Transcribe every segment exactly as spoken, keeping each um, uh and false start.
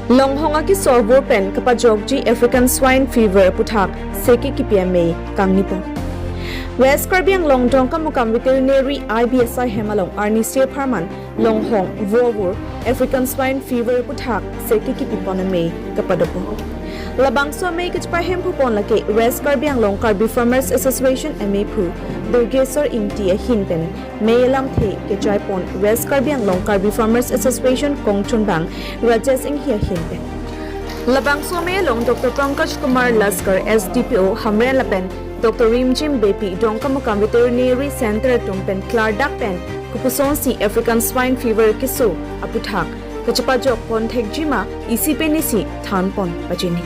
Longhong akeso avur pen kapajokji African Swine Fever aputhak seke kipi amei kangnipon. West Karbi Anglong Dongkamukam Veterinary I B S I hem along arni sirpharman longhong vo avur African Swine Fever aputhak seke kipipon amei kapadopon. Labangso amei kachepahemphupon lake West Karbi Anglong Karbi Farmers Association ameiphu Durgeswar Ingti ahin pen mei alamthe kejaipon West Karbi Anglong Karbi Farmers Association kongchunbang Rajesh Inghi ahin pen. Labangso amei along Doctor Pankaj Kumar Laskar S D P O Hamren lapen Doctor Rimjim Beypi Dongkamukam Veterinary Center atum pen klardak pen kopusonsi African Swine Fever keso aputhak kachepajokpon thekjima isi pensi thanpon pachini.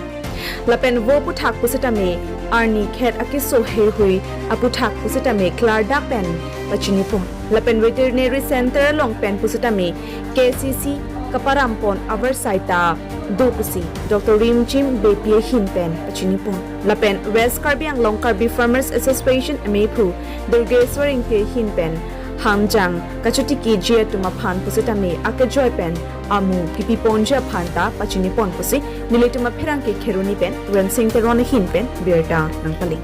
Lapen vo aputhak pusitame arni khet akeso heihui aputhak pusitame klardak pen pachinipon. Lapen Veterinary Center along pen pusitame K C C kaparampon aversaita do pusi Doctor Rimjim Beypi ahin pen pachinipon. Lapen West Karbi Anglong Karbi Farmers Association ameiphu Durgeswar Ingti ahin pen hangjang kachotikiji atum aphan pusitame akejoi pen amu kipiponji aphanta pachinipon pusi nelitum apherangke Kheroni pen Rensing Teron ahin pen birta nangpale.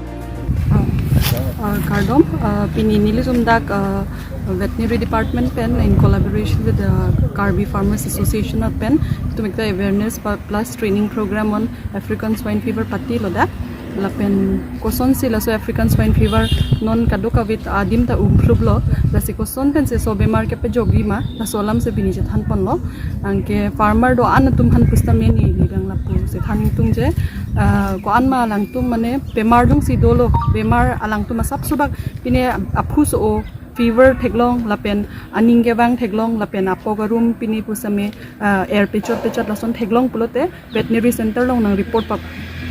Uh, kardom, uh, pini nelitum dak uh, veterinary department pen in collaboration with the Karbi Farmers Association pen itum ekta awareness pa- plus training program on African Swine Fever patilo dak. Lapen kosonsi laso African Swine Fever non kadokave adim ta umkluplo. Lasi koson pensi laso bemar kepajokjima, laso alamsi pini chethanponlo. Anke farmer do-an atum aphan pusitame neli dang lapusi than ingtung je, ah, ko-an ma alangtum mane bemar jongsi dolo, bemar alangtum asapso bak pine aphu so-o, fever theklong lapen aning kevang theklong lapen apok arum pine pusitame, ah, er pechot pechot lason theklong pulote veterinary center along nang report pap,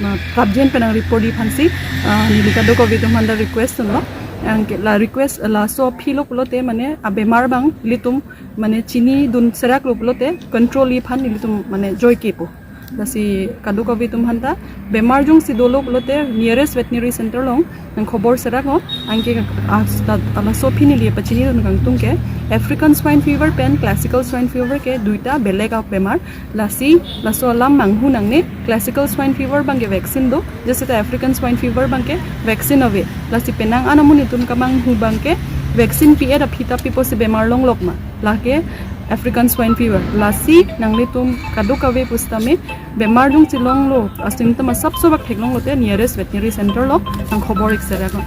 ah, prapjin pen nang report ji aphansi, ah, neli kadokave atum aphanta request dunlo. Anke la request laso aphilo pulote mane abemar abang ilitum mane chinidun seraklo pulote control ji aphan ilitum mane joikepo. Lasi kadokave atum aphanta bemar jongsi dolo pulote nearest veterinary center along nang khobor seraknon. Anke as- ta- laso aphi neli pachinidun kangtung ke African Swine Fever pen Classical Swine Fever ke duita belek abemar. Lasi laso alam manghu nangne. Classical Swine Fever abangke vaccine do, jese ta African Swine Fever abangke vaccine ave. Lasi penang an amonit atum kamanghu abangke vaccine pi-et aphi ta piposi bemar longlok ma, lake African Swine Fever. Lasi nanglitum kadokave pusitame bemar jongsi longlo, asymptom asapso bak theklonglote nearest veterinary center along nang khobor ik seraknon.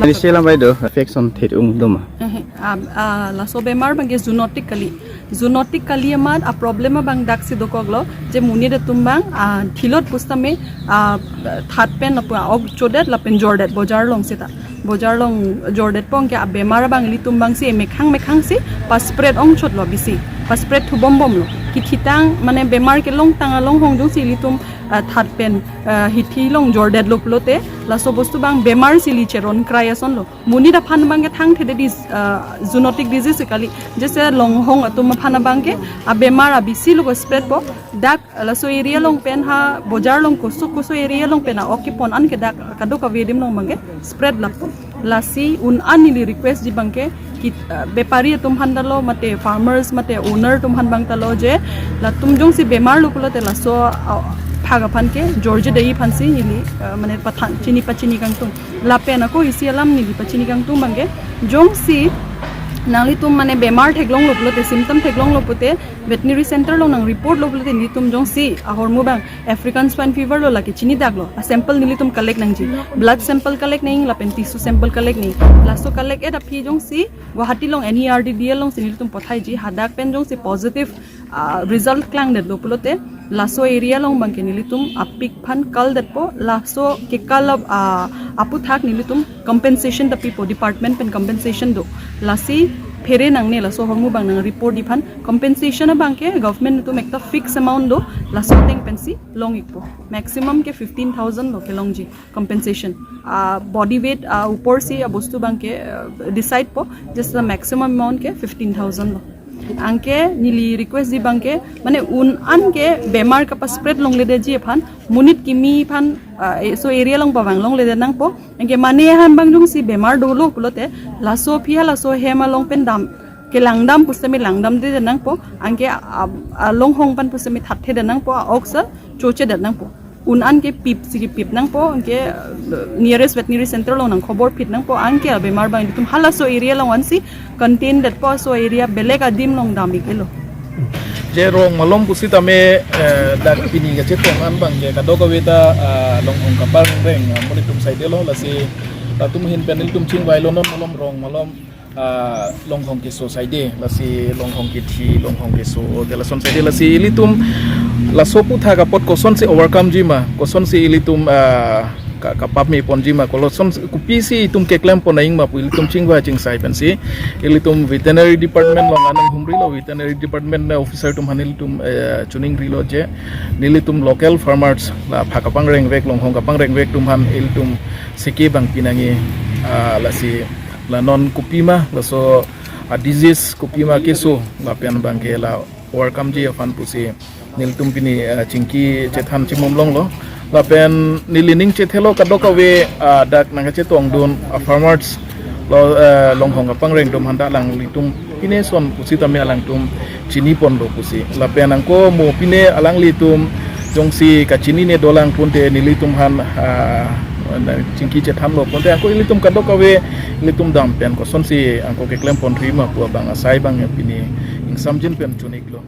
Ini sih lambai do, infection thit ung doma. Ehe, ah, ah, laso bemar abangke zoonotic kali. Zoonotic kali amat aproblem abang daksi dokoklo, je monit atum abang, ah, thilot pusitame, ah, that pen lapu ok chodet lapen jordet bojar along seta. Bojar along jordetpo, anke abemar abang ilitum abangsi mekhang mekhangsi pa spread ongchotlo bisi. Pa spread thubombomlo. Kithitang mane bemar kelongtang alonghong jongsi ilitum, ah, that pen, ah, hithi along jordetlo pulote laso bostu abang bemarsi ili cheron krai asonlo. Monit aphan abangke thangthedetji, ah, zoonotic disease kali. Jese longhong atum aphan abangke abemar abisi lo spreadpo. Dak laso area along pen ha bojar along koso koso area along pen a-ok kepon an ke dak kadokave adim along abangke spread lapo. Lasi un an neli request ji abangke ki, ah, bepari atum aphanta lo mate farmers mate owner atum aphan abangta lo je latum jongsi bemar lo pulote laso, ah, phak aphan ke jorje dei aphansi neli, ah, mane pathan chini pachini kangtung. Lapen ako isi alam neli pachini kangtung abangke jongsi nanglitum mane bemar theklonglo pulote, symptom theklonglo pulote veterinary center along nang report lo pulote nelitum jongsi ahormu abang African Swine Fever lo lake chinidaklo, a sample nelitum collect nangji, blood sample collect nang lapen tissue sample collect nang. Laso collect-et aphi jongsi Guwahati along N E R D D L alongsi nelitum pothaiji, hadak pen jongsi positive, ah, result klangdetlo pulote laso area along abangke nelitum apik aphan kaldetpo, laso kekal, ah, aputhak nelitum compensation ta pipo, department pen compensation do. Lasi phere nangne laso ahormu abang nang report ji aphan. Compensation abangke government atum ekta fixed amount do, laso ateng pensi long ikpo. Maximum ke fifteen thousand lo kelongji compensation. Ah, body weight, ah, uporsi abostu abangke, ah, decide po, just the maximum amount ke fifteen thousand lo. Anke neli request ji abangke, mane un an ke bemar kapa spread longledetji aphan, monit kimi aphan, ah, laso area along pavang longledet nangpo. Anke mane ahan abang jongsi bemar dolo pulote, laso aphi ha laso ahem along pen dam, Kelangdam pusitame langdamde nangpo, anke a, a, alonghong pen pusitame thatthedet nangpo, a-ok si chochedet nangpo. Un-an kepip si kepip nangpo, anke, uh, nearest veterinary center along nangkhobor phit nangpo, anke abemar abang ilitum halaso area along ansi contain detpo, laso area belek adim along dam-ik-elo. Je rong malom pusitame, eh, dak pini kachetong an abangke kadokave ta, ah, longhong kapangreng, ah, mo ilitum saidelo, lasi latum ahin pen ilitum chingvailo, non malom rong malom, ah, longhong keso saide, lasi longhong kethi, longhong keso, te lason saide, lasi ilitum laso aputhak apot kosonsi overcome jima, kosonsi ilitum, ah, ka, kapap me ponjima, koloson kopisi itum keklem pon nangma pu ilitum chingvai chingsai pensi ilitum veterinary department along anang humrilo, veterinary department officer atum aphan ilitum, eh, chiningrilo je nelitum local farmers la pha kapangrengvek, longhong kapangrengvek atum aphan ilitum seke abang pinangji, ah, lasi la non kopima, laso a-disease kopima keso lapen abangke la overcome ji aphan pusi nelitum pini, ah, chingki chethan chimum longlo. Lapen neli ning chethelo kadokave, ah, dak nangkachetongdun, ah, farmers lo, ah, longhong kapangreng atum aphan ta alanglitum pine son pusitame alangtum chini ponlo pusi. Lapen anke mo pine alanglitum jongsi kachinine dolang pute nelitum aphan, ah, na chingki chethanlo pute anke ilitum kadokave ilitum dam pen kosonsi anke keklem pon rima pu abang asai abang pini ingsamjin pen chun-iklo.